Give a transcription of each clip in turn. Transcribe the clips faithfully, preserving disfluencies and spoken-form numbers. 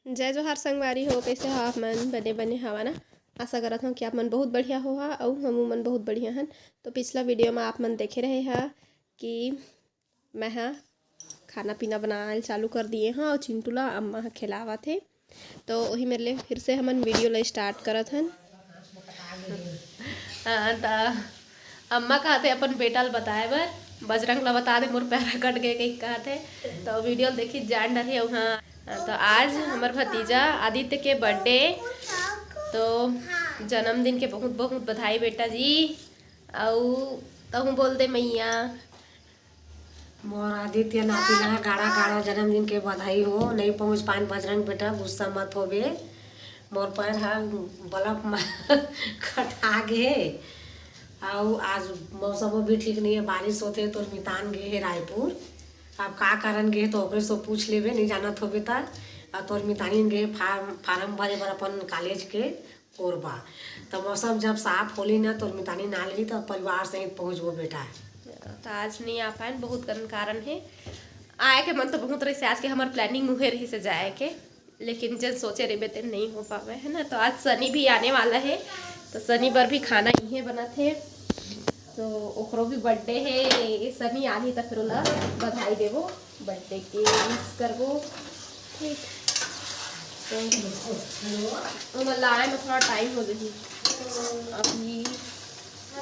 जय जोहार संगवारी हो, कैसे हो आप मन? बने बने हवा ना? आशा करत हूँ कि आप मन बहुत बढ़िया हो हा, अउ हमू मन बहुत बढ़िया हन। तो पिछला वीडियो में आप मन देखे रहे हा कि मैं हा खाना पीना बनाए चालू कर दिए हाँ, अउ चिंटू ला अम्मा हा खिलावत हे। तो वही मेरे लिए फिर से हमन वीडियो ला स्टार्ट करत हन। हाँ, त अम्मा कहत हे अपन बेटा ल बताए बर, बजरंग ल बता दे, मोर पैरा कट गए कहिके कहत हे। तो वीडियो ल देखी जान डरही अउ हाँ, तो आज हमर भतीजा आदित्य के बर्थडे, तो जन्मदिन के बहुत बहुत बधाई बेटा जी। अउ तहूँ बोल दे मैया। मोर आदित्य नाती ला गाड़ा गाड़ा जन्मदिन के बधाई हो। नहीं पहुँच पान बजरंग बेटा, गुस्सा मत होबे। मोर पैर ह बलफ म खटा गे हे। अउ आज मौसमो भी ठीक नहीं है, बारिश होते तोर मितान गे हे रायपुर। अब का कारण गे हे तो ओकरे से पूछ लेबे, नहीं जानत होबे त। अब तोर मितानी गे हे फार्म, फार्म भरे बर अपन कॉलेज के कोरबा। त मौसम जब साफ होली ना, तोर मितानी ना लेली, त परिवार सहित पहुँचबो बेटा। त आज नहीं आ पाएन, बहुत कन कारण हे। आए के मन तो बहुत रहिस हे, आज के हमर प्लानिंग उहे रहिस हे जाए के, लेकिन जन सोचे रहिबे तेन नहीं हो पावे, है ना। तो आज सनी भी आने वाला है, तो सनी बर भी खाना इहे बनत हे। तो ओकरो भी बर्थडे है, ये सनी आही त फिर ओला बधाई देबो, बर्थडे के विश करबो। ठीक, तो ओला आए में थोड़ा टाइम हो जाही, अभी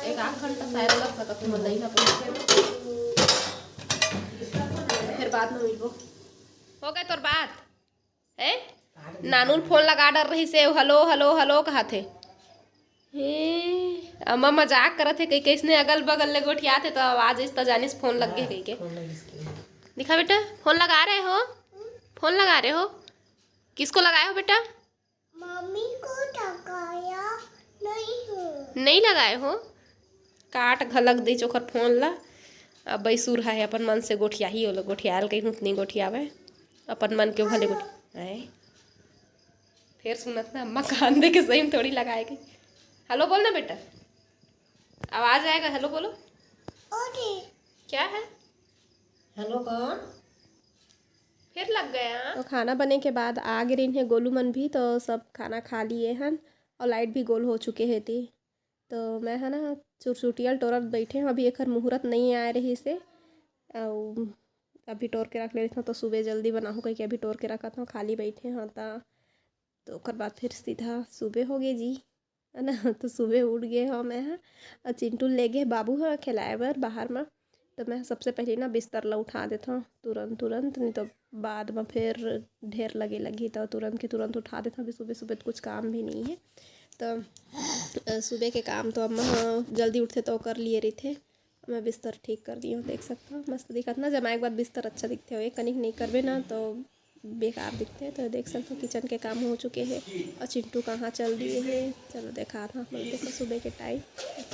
एक आध घंटा शायद लग सकत हे, मतलब यहाँ पहुँचे में। फिर बाद में मिलबो। हो गए तोर बात? हैं? नानू ल फोन लगा डर रहिस हे, "हेलो, हेलो, हेलो" कहत हे। हे, अम्मा मजाक करत हे, कहीं कइसने अगल बगल ले गोठियात हे, तो आवाज इस त जानिस फोन लग गे कहिके। फोन लगिस के। दिखा बेटा, फोन लगा रहे हो? फोन लगा रहे हो? किसको लगाए हो बेटा? मम्मी को टकाया नहीं हूँ। नहीं लगाए हो? काट घलक दे ओकर फोन ला। अब बैसुर है, अपन मन से गोठियाही, ओला गोठियाल कहीं हुत नहीं गोठियावे, अपन मन के भले गोठियाए। फिर सुनत ना, अम्मा कान दे के सही में थोड़ी लगाए के। हेलो बोल ना बेटा, आवाज आएगा, हेलो बोलो। ओके। क्या है? हेलो कौन? फिर लग गया। तो खाना बने के बाद आ गे रहिन हे गोलू मन भी, तो सब खाना खा लिए हन और लाइट भी गोल हो चुके हे ती। तो मैं हा ना चुरचुटिया ल टोरत बैठे हूँ, अभी एखर मुहूर्त नहीं आए रहिस हे। अउ अभी टोर के रख ले रहिथों, तो सुबह जल्दी बनाहूँ कहिके अभी टोर के रखत हूँ, खाली बैठे हूँ त। तो ओकर बाद फिर सीधा सुबह हो गे जी, है ना। तो सुबह उठ गे हूँ मैं हा, अउ चिंटू ले गे बाबू हा खिलाए बर बाहर म। तो मैं सबसे पहले ना बिस्तर ला उठा देथों तुरंत तुरंत, नहीं तो बाद में फिर ढेर लगे लगही, तो तुरंत के तुरंत उठा देथों। अभी सुबह सुबह तो कुछ काम भी नहीं है, तो अ, सुबह के काम तो अम्मा ह जल्दी उठथे तो कर लिए रहिथे। मैं बिस्तर ठीक कर दिए हूँ, देख सकता हूँ मस्त दिखत ना, जमाए के बाद बिस्तर अच्छा दिखथे। एक कनिक नहीं करबे ना तो बेकार दिखथे। तो देख सकते हो किचन के काम हो चुके हे अउ चिंटू कहाँ चल दिए हे। चलो देखा था आप मन, देखो सुबह के टाइम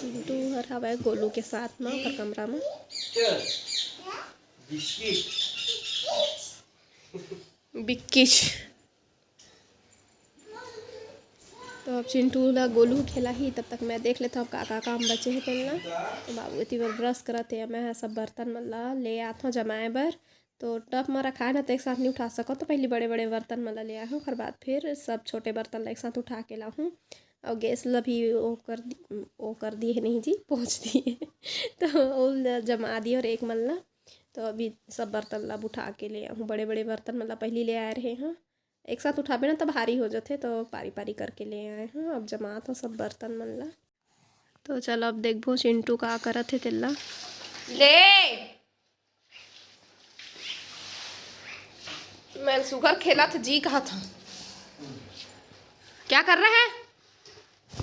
चिंटू हर हवय गोलू के साथ में ओकर कमरा में। बिक्किच। तो अब चिंटू ला गोलू खेलाही, तब तक मैं देख लेता हूँ का का काम बचे हे तेन ला। तो बाबू एती बर ब्रश करत हे, मैं ह सब बर्तन मन ला ले आत हूँ जमाए बर। तो टब म रखाए ना, तो एक साथ नहीं उठा सकत, तो पहली बड़े-बड़े बर्तन मन ला ले आए हूँ, ओकर बाद फिर सब छोटे बर्तन ला एक साथ उठा के लाहूँ। अउ गैस ला भी ओ कर दि-, ओ कर दिए नहीं जी, पोंछ दिए। तो ओ ला जमा दिए और एक मन ला, तो अभी सब बर्तन ला अब उठा के ले आहूँ। बड़े-बड़े बर्तन मन ला पहली ले आए रहे हँ, एक साथ उठाबे ना, त भारी हो जथे, तो पारी-पारी करके ले आए हँ। अब जमात हँ सब बर्तन मन ला। तो चलो, अब देखबो चिंटू का करत हे तेला। ले! मैं सुगर खेलत जी कहत हँ। क्या कर रहा है?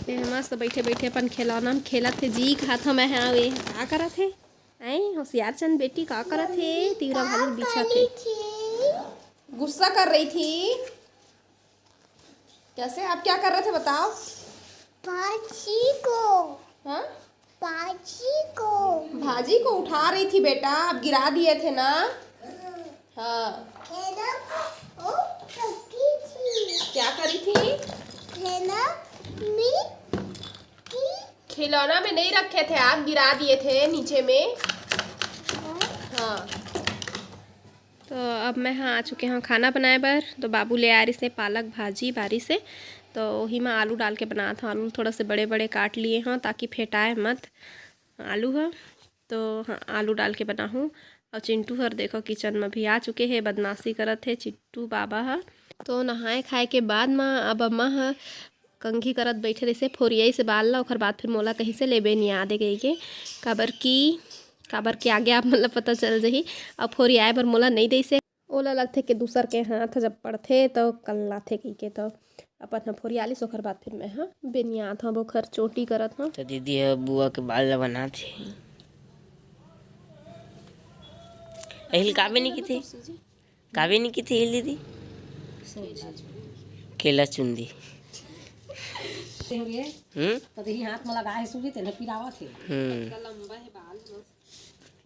ये मस्त बैठे-बैठे अपन खिलौना में खेलत हे जी कहत हँ मैं। हाँ, वे का करत हे? ऐं, होशियार चंद बेटी का करत हे? तीवरा भालू बिछत हे। गुस्सा कर रही थी। कैसे? आप क्या कर रहे थे बताओ? भाजी को। हाँ? भाजी को। भाजी को उठा रही थी बेटा, आप गिरा दिए थे ना। हाँ। खेलना, ओ, रखी थी। क्या करी थी? खेलना में की खिलौना में नहीं रखे थे आप, गिरा दिए थे नीचे में। हाँ। तो तो अब मैं ह आ चुके हव खाना बनाए बर। तो बाबू ले आए रिहिसे पालक भाजी बारी से, तो ओही म आलू डाल के बनात हव। आलू थोड़ा से बड़े-बड़े काट लिए हव ताकि फेंटाए मत आलू ह। तो हाँ, आलू डाल के बनाहूँ। अउ चिंटू हर देखो किचन म भी आ चुके हे, बदमाशी करत हे चिंटू बाबा ह। तो नहाए खाए के बाद म अब अम्मा ह कंघी करत बइठे रहिसे, फोरियाइसे बाल ला, ओखर बाद फिर मोला कहिसे ले बेनिया दे कहिके, काबर कि, काबर कि आगे आप मन ला पता चल जही। अब फोरियाए बर मोला नइ दइसे, ओला लगथे कि दूसर के हाथ जब पड़थे त कल्लाथे कहिके, त अपन ह फोरिया लिस, ओखर बाद फिर मैं ह बेनियात हव, ओखर चोटी करत हव। तो दीदी ह बुआ के बाल ला बनात हे। एहिल का बेनी किथे? का बेनी किथे एहिल दीदी? केला चुंदी। हम्म? तो यही हाथ में लगाए सूजी तेला पिरावत हे। हम्म।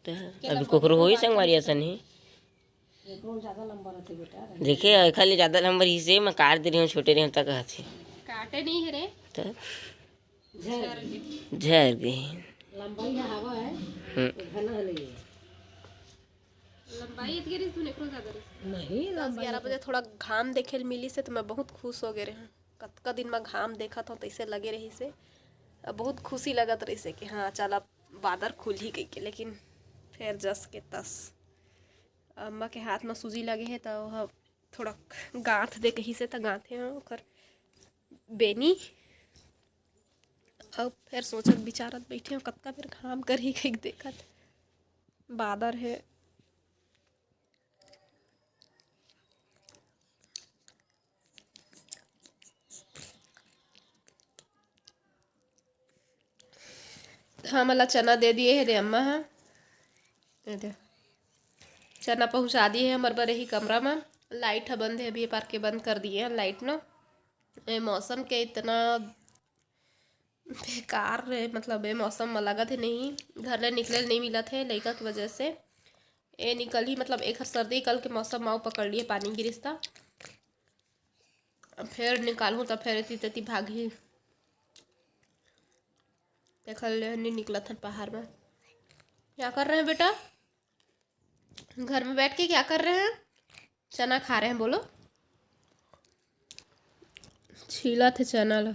तो अभी कोकरो होई संगवारी असन ही। एकरो ज्यादा लंबा रहथे बेटा। देखे, एखर ले ज्यादा लंबा रहिसे, मैं काट दे रहे हूँ, छोटे रहे हूँ, तक कहत हे। काटे नहीं है रे। तो झर गे। झर गे। लंबाई है, हवा है, हम्म। घना है नहीं है। लंबाई इतनी रही, तूने एकरो ज्यादा रही। नहीं, दस लंबाई ग्यारह बजे थोड़ा घाम देखे ल मिलिस हे, तो मैं बहुत खुश हो गए रहे हूँ। कतका दिन में घाम देखत हूँ, तैसे लगे रहिसे। अब बहुत खुशी लगत रहिसे कि हाँ, चल, अब बादर खुलही कहिके, लेकिन फिर जस के तस। अम्मा के हाथ म सूजी लगे हे, त ओह थोड़ा गांथ दे कहिसे, त गांथे हव ओकर बेनी। अब फिर सोचत बिचारत बइठे हव, कतका बेर घाम करही कहिके देखत। बादर हे। हमन ला चना दे दिए हे रे अम्मा ह। ये दे। चना पहुँचा दिए हे हमर बर यही कमरा म। लाइट ह बंद हे, अभी ये पार के बंद कर दिए हे लाइट न। ए मौसम के इतना बेकार हे, मतलब, ए मौसम म लगत हे नहीं, घर ले निकले ल नहीं मिलत हे लइका के वजह से। ए निकलही, मतलब, एकर सर्दी कल के मौसम म पकड़ लिए, पानी गिरिस त। अब फेर निकालहूँ त फेर एती तेती भागही। देखल ले नहीं निकलत हन बाहर में। क्या कर रहे हैं बेटा? घर में बैठ के क्या कर रहे हैं? चना खा रहे हैं, बोलो। छीलत हे चना ला।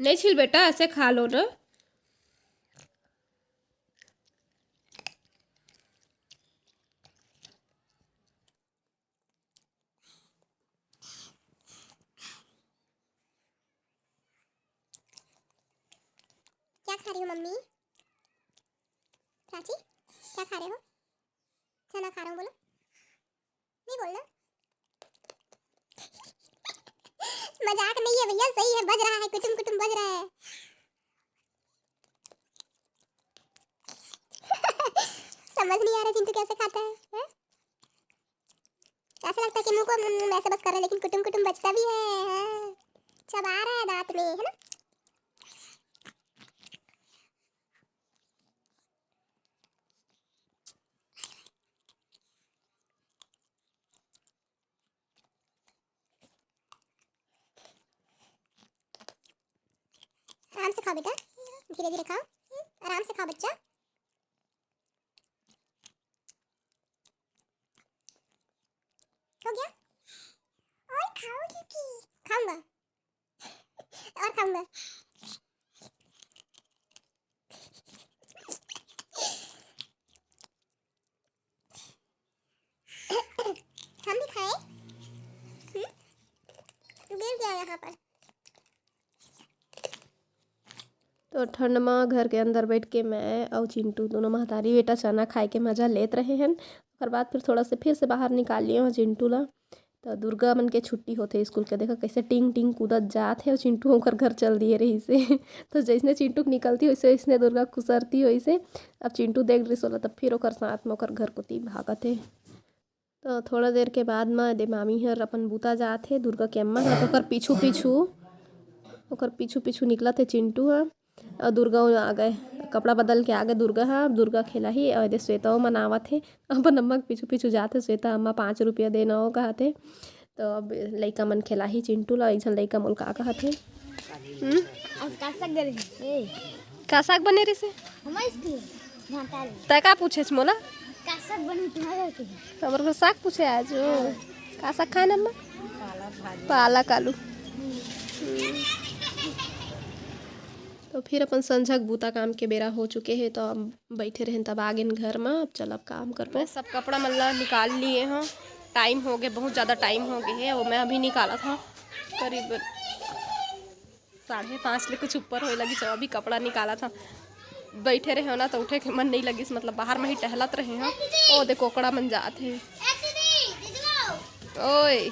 नहीं छील बेटा, ऐसे खा लो ना। क्या खा रही हो मम्मी? प्राची, क्या खा रहे हो? चना खा रहे हो, बोलो। नहीं बोलना। मजाक नहीं है भैया, सही है, बज रहा है, कुटुम कुटुम बज रहा है। समझ नहीं आ रहा चिंटू कैसे खाता है, हैं? ऐसा लगता है कि मुंह को, मुंह में ऐसे बस कर रहे, लेकिन कुटुम कुटुम बजता भी है। हाँ, चबा रहा है दांत में, है ना? आराम से खाओ बेटा, धीरे धीरे खाओ, आराम से खाओ बच्चा। हो गया? और खाओगी कि? खाऊंगा। और खाऊंगा। हम भी खाए। हम्म? गिर गया यहाँ पर। तो ठंड म घर के अंदर बैठ के मैं अउ चिंटू दोनों महतारी बेटा चना खाए के मजा लेत रहे हन। ओकर बाद फिर थोड़ा से फिर से बाहर निकाल लिए हन चिंटू ला। तो दुर्गा मन के छुट्टी होथे स्कूल के, देखा कैसे टिंग टिंग कूदत जात हे, अउ चिंटू ओकर घर चल दिए रहिसे। तो जैसने चिंटू के निकलती होइसे, वैसने दुर्गा कुसरती होइसे। अब चिंटू देख डरिस ओला, तब फिर ओकर साथ में ओकर घर कोती भागत हे। तो थोड़ा देर के बाद म एदे मामी हर अपन बूता जात हे, दुर्गा के अम्मा ह तो ओकर पीछू पीछू, ओकर पीछू पीछू निकलत हे चिंटू ह। अउ दुर्गा ओ आगे, कपड़ा बदल के आगे दुर्गा ह, दुर्गा खेलाही। अउ एदे श्वेता ओ मन आवत हे, अपन अम्मा के पीछू पीछू जात हे। श्वेता, "अम्मा, पाँच रुपया देना ओ," कहत हे। तो अब लइका मन खेलाही चिंटू ला। एक झन लइका मोल का कहत हे, हम्म? अब का साग बने रहिस? ए। का साग बने रहिस हे? हमारे स्कूल में भांटा ले। तै का पूछेस मोला? का साग बनी तुम्हारे घर के? हमर घर साग पूछे आज। का साग खाए अम्मा? पालक आलू। हम्म। तो फिर अपन संझक बूता काम के बेरा हो चुके हे, तो अब बैठे रहेन, तब आ गेन घर म। अब चल, अब काम करबो। मैं सब कपड़ा मन ला निकाल लिए हूँ। टाइम हो गए, बहुत ज़्यादा टाइम हो गए है। वो मैं अभी निकाला था करीब साढ़े पाँच ले कुछ ऊपर होए लगी, जब अभी कपड़ा निकाला था। बैठे रहे हो ना, तो उठे के मन नहीं लगिस, मतलब बाहर में ही टहलत रहे हो। ओ दे, कोकड़ा मन जात हे। ओए,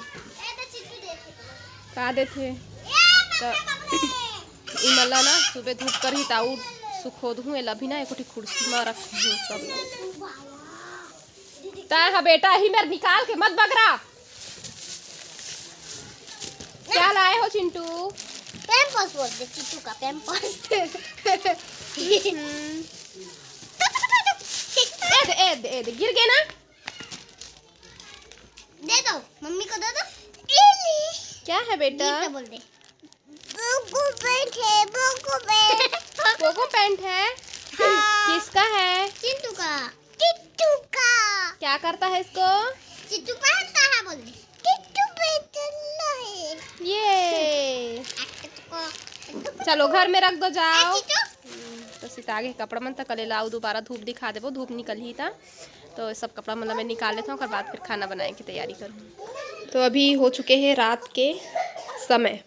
का देथे? तो इमला ना सुबह धूप करही, ताऊ सुखो दूँ। एला भी ना एक ठो कुर्सी में रखूँ सब लोग। तय ह बेटा, ही मेर निकाल के मत बगरा। क्या लाए हो चिंटू? पैम्पर्स बोल दे, चिंटू का पैम्पर्स। हम्म। ए दे, ए दे, ए दे, गिर गए ना। दे दो, मम्मी को दे दो। क्या है बेटा? गिर के बोल दे। बोको पैंट है, बोको पैंट। पोको पैंट है? हाँ। किसका है? चिंटू का। चिंटू का। क्या करता है इसको? चिंटू पहनता है, बोल दे। चिंटू पहनता है। ये। चलो, घर में रख दो, जाओ। ए, चिंटू। हम्म, तो सितागे कपड़ा मन तक ले लाओ, दोबारा धूप दिखा देबो, धूप निकलही ता। तो सब कपड़ा मन ला मैं निकाल लेता हूँ, ओकर बाद फिर खाना बनाए की तैयारी करूँ। तो अभी हो चुके हैं रात के समय,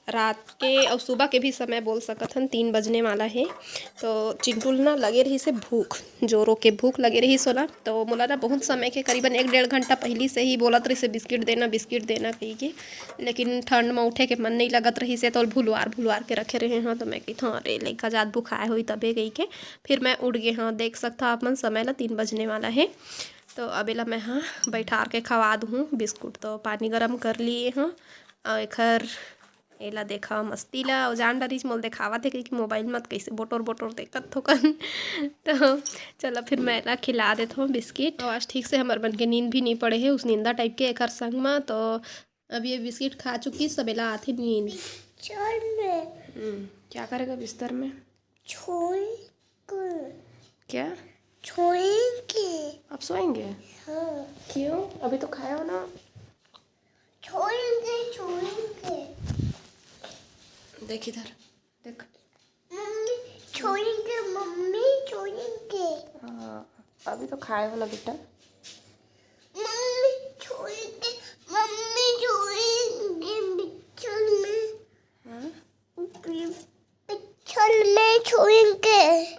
रात के और सुबह के भी समय बोल सकत हन, तीन बजने वाला है। तो चिंटू ल ना लगे रहिस हे भूख, जोरों के भूख लगे रहिस ओला। तो मोला ना बहुत समय के, करीबन एक डेढ़ घंटा पहली से ही बोलत रहिस हे, "बिस्किट देना, बिस्किट देना," कही के। लेकिन ठंड में उठे के मन नहीं लगत रहिस हे, तो भुलवार भुलवार के रखे रहे हों। तो मैं कहिथों, "अरे, लइका जात भुखाए होही तबे," कही के। फिर मैं उठ गे हों। देख सकथव आप मन, समय ला तीन बजने वाला है। तो अब एला मैं हा बैठार के खवा दूँ बिस्कुट। तो पानी गरम कर लिए हों और एखर एला देखा मस्ती ला, अउ जान डरिस मोल देखावत हे, कहिके मोबाइल म त कइसे बोटोर बोटोर देखत थोकन। तो चलो, फिर मैं एला खिला देत हूँ बिस्किट। अउ आज ठीक से हमर मन के नींद भी नहीं पड़े हे, उस नींदा टाइप के एकर संग म। तो अब ये बिस्किट खा चुकी, सब एला आथे नींद। चल में। हम्म, क्या करेगा बिस्तर में? छोई के। क्या? छोई के। अब सोएंगे? हाँ। क्यों? अभी तो खाया हो ना। छोई के, छोई के। देख इधर, देख। मम्मी छोई के, मम्मी छोई के। हाँ, अभी तो खाए हो ना बेटा। मम्मी छोई के, मम्मी छोई के बिछल में। हाँ? बिछल में छोई के।